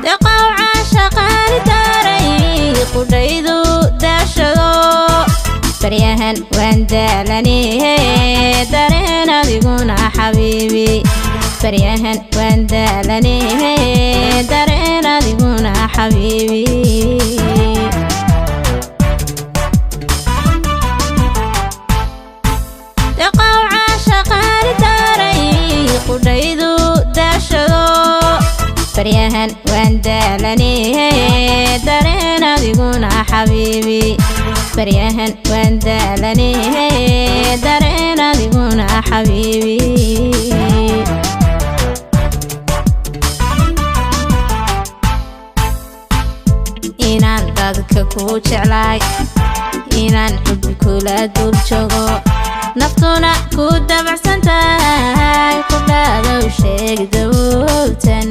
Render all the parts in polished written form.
Deqow caashaqaani daaray, qudhaydu daashado. Baryahan waan daalanihe, dareen adiguna xabiibi. Baryahan waan daalanihe, dareen adiguna xabiibi. Deqow caashaqaani daaray, qudhaydu daashado. Baryahan waan daalanihe, dareen adiguna xabiibi. Baryahan waan daalanihe, dareen adiguna xabiibi. Inaan dadka ku jeclaay, inaan xubbi kula dul joogo, naftuna ku dabacsan tahay, qudhaadaw sheeg dawowtan.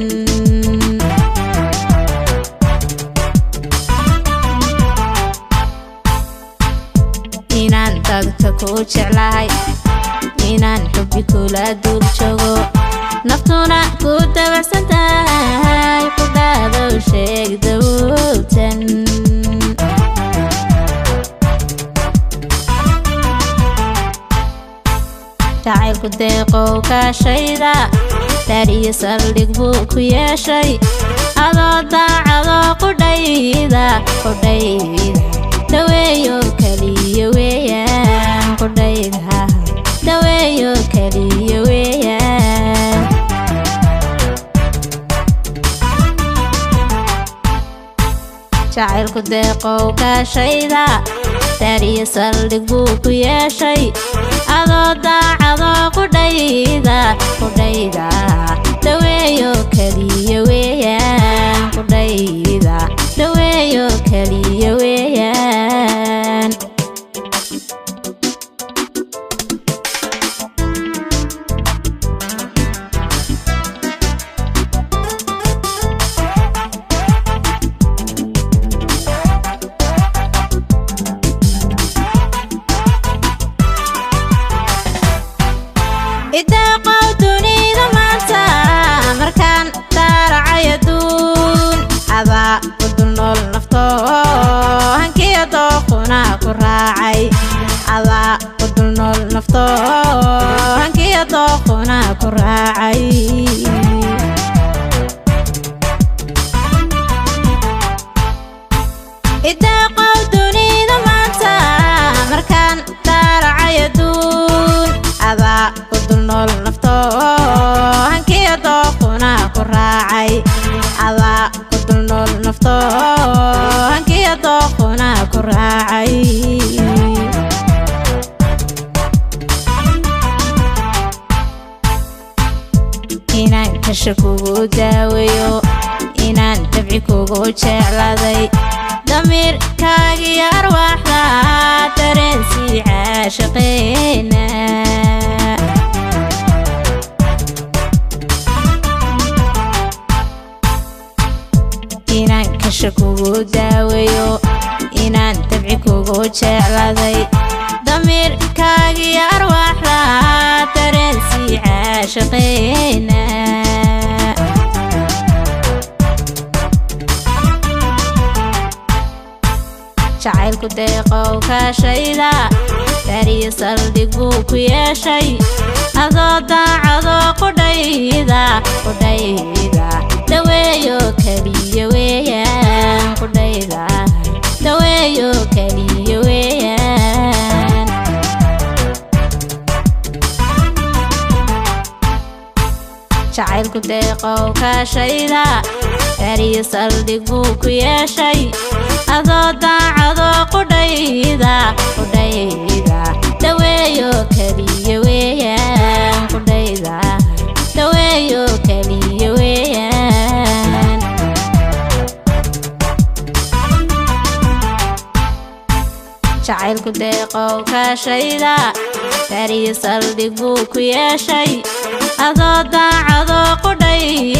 Inaan dadka ku jeclahay, inaan xubbi kula dul joogo, naftuna ku dabacsan tahay, qudhaadaw sheeg dawowtan. Jacaylku deeqow kaashayda, daar iyo saldhig buu ku yeeshay. Adoo daacadoo qudhayda, qudhayda daweeyo kaliya weeyaan. Qudhayda daweeyo kaliya weeyaan. Jacaylku deeqow kaashayda, daar iyo saldhig buu ku yeeshay. Adoo daacadoo qudhayda, qudhayda daweeyo kaliya weeyaan. Qudhayda daweeyo kaliya weeyaan. Ideeqow dunida maanta markaan daaracay adduun, adaa ku dul nool nafto, hankiya dooquna ku raacay. Adaa ku dul nool nafto, hankiya dooquna ku raacay. Ideeqow dunida maanta markaan daaracay adduun, adaa ku dul nool nafto, hankiya dooquna ku raacay. Adaa ku dul nool nafto, hankiya dooquna ku raacay. Inaan kasha kugu daaweeyo, inaan dabci kugu jecladay, damiirkaagiyo arwaaxda dareensii caashaqeena. Inaan kasha kugu daaweeyo, inaan dabci kugu jecladay, damiirkaagiyo arwaaxda dareensii caashaqeena. Jacaylku deeqow kaashayda, daar iyo saldhig buu ku yeeshay. Adoo daacadoo qudhayda, qudhayda daweeyo kaliya weeyaan. Qudhayda daweeyo kaliya weeyaan. Jacaylku deeqow kaashayda, daar iyo saldhig buu ku yeeshay. Adoo daacadoo qudhayda, qudhayda daweeyo kaliya weeyaan. Qudhayda daweeyo kaliya weeyaan. Jacaylku deeqow kaashayda, Dariyo saldhig buu ku yeeshay, adoo daacadoo qudhayda.